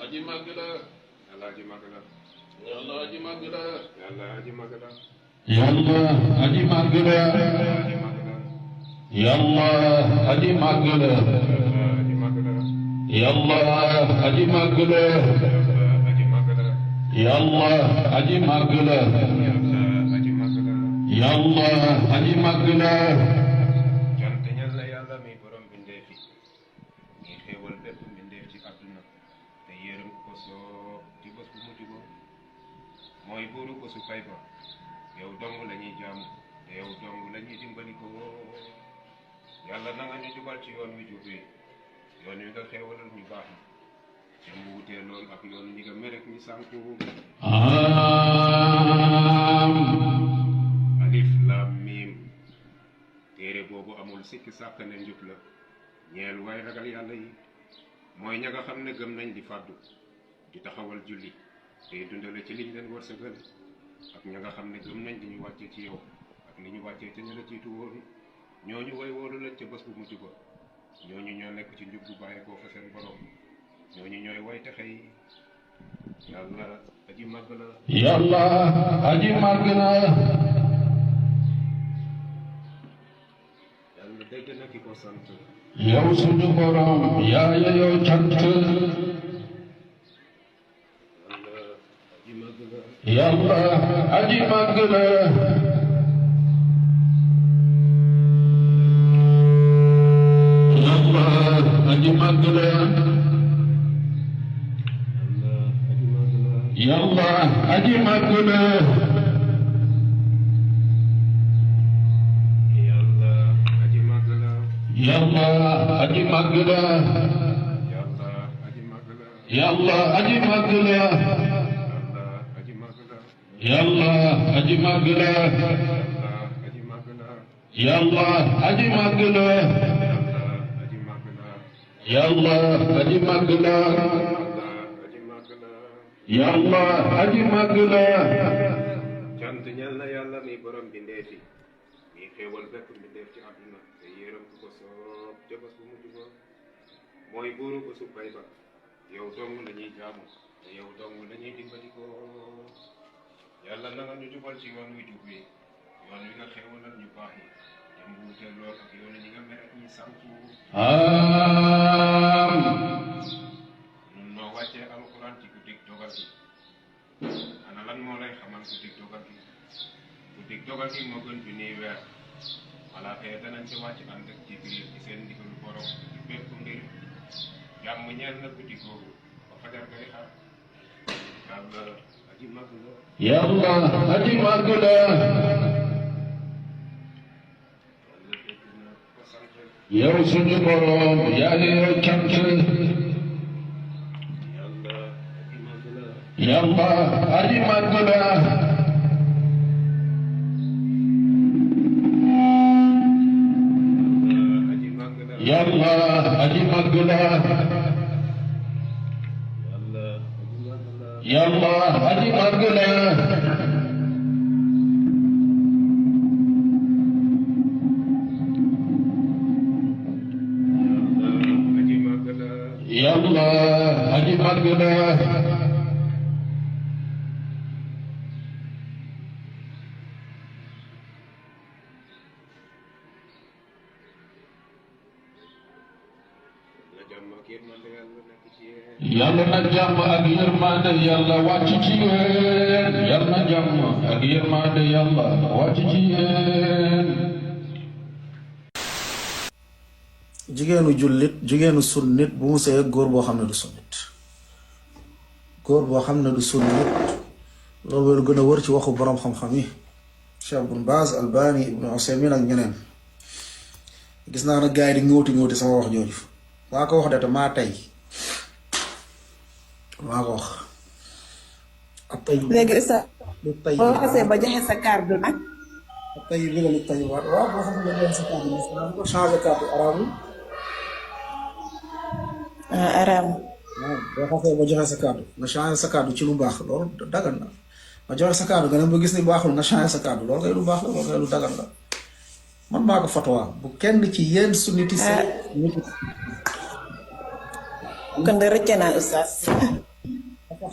aji màgg la yàlla aji màgg la yàlla aji màgg la yàlla aji màgg la yàlla aji màgg la yàlla aji màgg la yàlla aji màgg la yàlla aji màgg la yàlla aji màgg la cant ñal la yàlla mi borom bindeef yi mi xéewal bépp bindeef ci àdduna te yërëm ko soob ci bés bu mujj ba mooy buuru ko su fay ba yow dong la ñuy jaamu te yow dong la ñuy dimbali ko yàlla na nga ñu jubal ci yoon wi jub wi yoon wi nga xéewalal ñu baax ñi te mu wutee lool ak yoon ñi nga merek ñi sànku alif lam mim téere boobu amul sikki sàkk ne njub la ñeel waay ragal yàlla yi mooy ña nga xam ne gëm nañ di fàddu di taxawal julli te dundale ci liñ leen wërsëgal ak ña nga xam ne gëm nañ di ñu wàccee ci yow ak ni ñu wàccee te ñu la jiitu woon ñooñu way wóolu lañ ca bés bu mujj ba ñooñu ñoo nekk ci njub bu bàyyeekoo fa seen borom ñooñu ñooy way texe yi yàlla aji màgg la yàlla aji màgg la yàlla dégg na ki ko sant yow suñu borom yaa yeyoo cant yàlla aji màgg la yàlla aji màgg la yàlla aji màgg la yàlla aji màgg la yàlla aji màgg la yàlla aji màgg la yàlla aji màgg la yàlla aji màgg la yàlla aji màgg la yàlla aji màgg la cant ñal na yàlla mi borom bindeef yi mi xéewal bépp bindeef ci àdduna te yërëm ko soob ca bés bu mujj ba mooy buuru ko su fay ba yow dong la ñuy jaamu te yow dong la ñuy dimbali ko yàlla na nga ñu jubal ci yoon wi jub wi yoon wi nga xéewalal ñu baax yi te mu wutee lool ak yoon ñi nga mere ñi sànku nun noo wàccee alxuraan ci guddig dogal gi ana lan moo lay xamal guddig dogal gi guddig dogal gi moo gën junniy weer malaaka ya danañ ci wàcc ànd ak Jibriil ci seen ndigalu borom ci bépp mbir jàmm ñeel na guddi googu ba fajar ngay xar yàlla aji màgg la yàlla aji màgg la yàlla dégg na ko sant yow suñu borom yaa yeyoo cant yàlla aji màgg la yàlla aji màgg la yàlla aji màgg la yàlla aji màgg la yàlla aji màgg la yàlla aji màgg la na jàmm ak yërmande yàlla nekk ci yéen yàlla na jàmm ak yërmande yàlla wàcc ci yéen yàlla na jàmm ak yërmande yàlla wàcc ci yéen jigéenu jullit jigéenu sunnit bu mu sëy ak góor boo xam ne du sunnit góor boo xam ne du sunnit loolu gën a wër ci waxu boroom xam-xam yi Cheikh Ibn Baz Albani Ibn Usaymin ak ñeneen gis naa nag gars yi di ngóoti sama wax jooju maa ko wax de te maa tey maa ko wax ak tey léegi ustaz lu tey boo xasee ba joxe sa carte nag ak tey bi la lu tey waat waaw boo xam ne leen sa carte bi ko changé carte arabe araam boo xasee ba joxe sa kàddu nga changé sa kàddu ci lu baax loolu dagan na nga joxe sa kàddu nga ne ba gis ni baaxul nga changé sa kàddu loolu kay lu baax la loolu kay lu dagan la man maa ko fatwa bu kenn ci yéen sunniti si nit kon de rëcce naa ustaz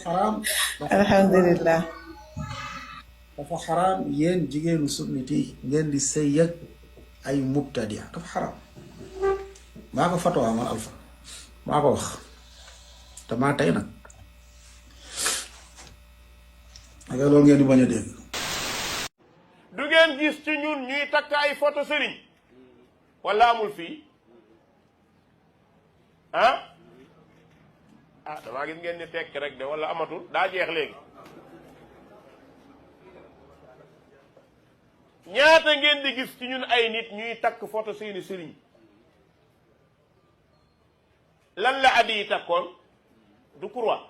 xaraam alhamdulillah. dafa xaraam yéen jigéenu sunnit yi ngeen di sëy ak ay mubtadia dafa xaraam maa ko fatwa man Alpha maa ko wax te maa tey nag ak loolu ngeen di bañ a dégg. du ngeen gis ci ñun ñuy takk ay photo sëriñ wala amul fii ah damaa gis ngeen ni tekk rek de wala amatul daa jeex léegi ñaata ngeen di gis ci ñun ay nit ñuy takk photo seeni sëriñ lan la addi yi takkoon du croix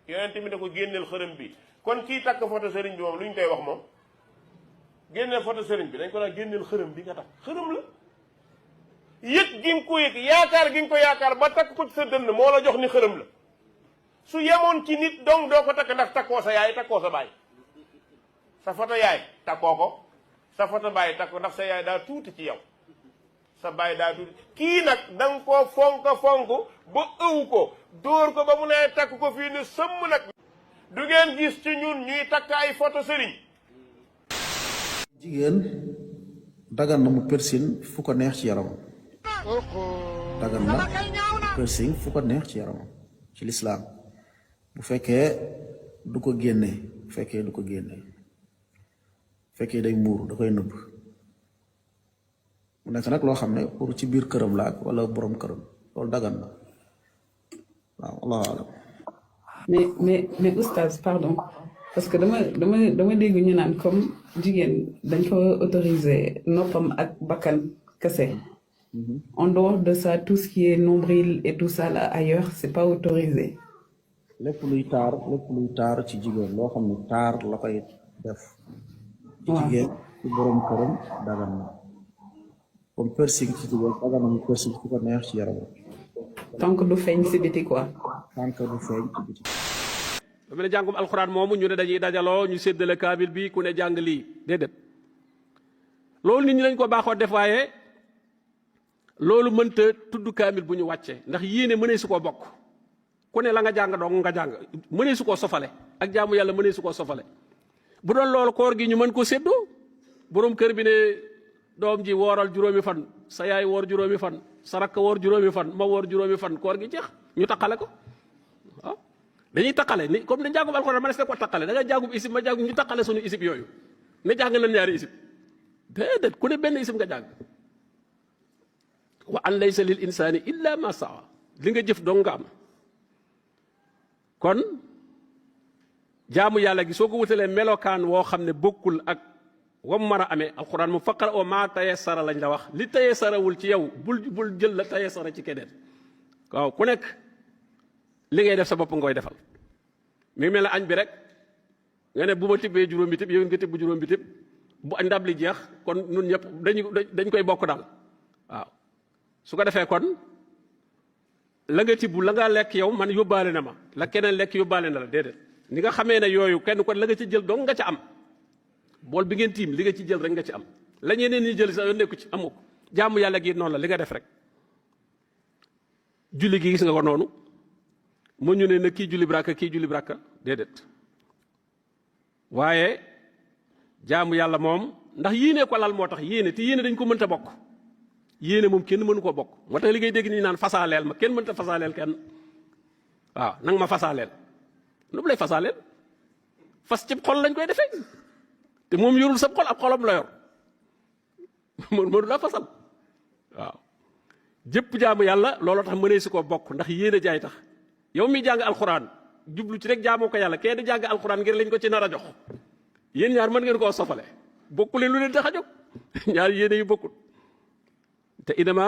yonent mi da ko génneel xërëm bi kon kii takk photo sëriñ bi moom lu ñu koy wax moom génneel photo sëriñ bi dañ ko daan génneel xërëm bi nga takk xërëm la yëg gi nga ko yëg yaakaar gi nga ko yaakaar ba takk ko ci sa dënn moo la jox ni xërëm la su yemoon ci nit donc doo ko takk ndax takkoo sa yaay takkoo sa baay sa photo yaay takkoo ko sa photo baay takko ndax sa yaay daa tuuti ci yow sa baay daa tuuti kii nag da nga koo fonk ba ëw ko dóor ko ba mu nee takk ko fii ne sëmm nag du ngeen gis ci ñun ñuy takk ay photo sëriñ jigéen dagan na mu piercing fu ko neex ci yaramam dagan na piercing fu ko neex ci yaramam ci lislaam bu fekkee du ko génne bu fekkee du ko génne bu fekkee day muur da koy nëbb mu nekk nag loo xam ne pour ci biir këram la ak wala borom këram loolu dagan na waaw allahu alam mais oustaz pardon parce que dama dégg ñu naan comme jigéen dañ ko autoriser noppam ak bakkan kese en dehors de ça tout ce qui est nombril et tout ça là ailleurs c'est pas autorisé. lépp luy taar ci jigéen loo xam ne taar la koy def. ci jigéen ci borom këram dagan na comme piercing ci jigéen dagan na mu piercing fu ko neex ci yaram. tant que du feeñ si biti quoi. tant que du feeñ ci biti. ba mel ne jàngum alxuraan moomu ñu ne dañuy dajaloo ñu séddale kaamil bi ku ne jàng lii déedéet loolu nit ñi lañ ko baaxoo def waaye loolu mënta tudd kaamil bu ñu wàccee ndax yéene mënee su koo bokk ku ne la nga jàng dong nga jàng mënee su koo sofale ak jaamu yàlla mënee su koo sofale bu doon loolu koor gi ñu mën ko séddoo borom kër bi ne doom ji wooral juróomi fan sa yaay woor juróomi fan sa rakk woor juróomi fan ma woor juróomi fan koor gi jeex ñu taqale ko waaw dañuy taqale ni comme ne jàngum alxuraan ma ne ko taqale da nga jàngum isib ma jàngum ñu taqale suñu isib yooyu ne jàng nañ ñaari isib déedéet ku ne benn isib nga jàng wa an laysa lil insani illa ma saa li nga jëf dong nga am kon jaamu yàlla gi soo ko wutalee melokaan woo xam ne bokkul ak wam mar a amee alxuraan mu faqara oo maa tayassara lañ la wax li tayassarawul ci yow bul jël la tayassara ci keneen waaw ku nekk li ngay def sa bopp ngoy defal mi ngi mel ne añ bi rek nga ne bu ma tibbee juróomi tib yow nga tibb juróomi tib bu ndab li jeex kon nun ñëpp dañ koy bokk daal waaw su ko defee kon la nga tibb la nga lekk yow man yóbbaale na ma la keneen lekk yóbbaale na la déedéet ni nga xamee ne yooyu kenn kon la nga ci jël dong nga ca am bool bi ngeen tiim li nga ci jël rek nga ci am la ñeneen ñi jël sax yoon nekku ci amu ko jaamu yàlla gi noonu la li nga def rek julli gi gis nga ko noonu moo ñu ne na kii julli braka kii julli braka déedéet waaye jaamu yàlla moom ndax yéene ko lal moo tax yéene te yéene dañ ko mënta bokk yéene moom kenn mënu koo bokk moo tax li ngay dégg ni naan fasaaleel ma kenn mënta fasaaleel kenn waaw nang ma fasaaleel nu mu lay fasaaleel fas ci xol lañ koy defee te moom yorul sa xol ab xolam la yor mënu la fasal waaw jëpp jaamu yàlla looloo tax mënee si koo bokk ndax yéene jaay tax yow mi jàng alxuraan jublu ci rek jaamoo ko yàlla kee di jàng alxuraan ngir lañ ko ci nar a jox yéen ñaar mën ngeen koo sofale bokku leen lu leen tax a jóg ñaar yéene yu bokkut te inama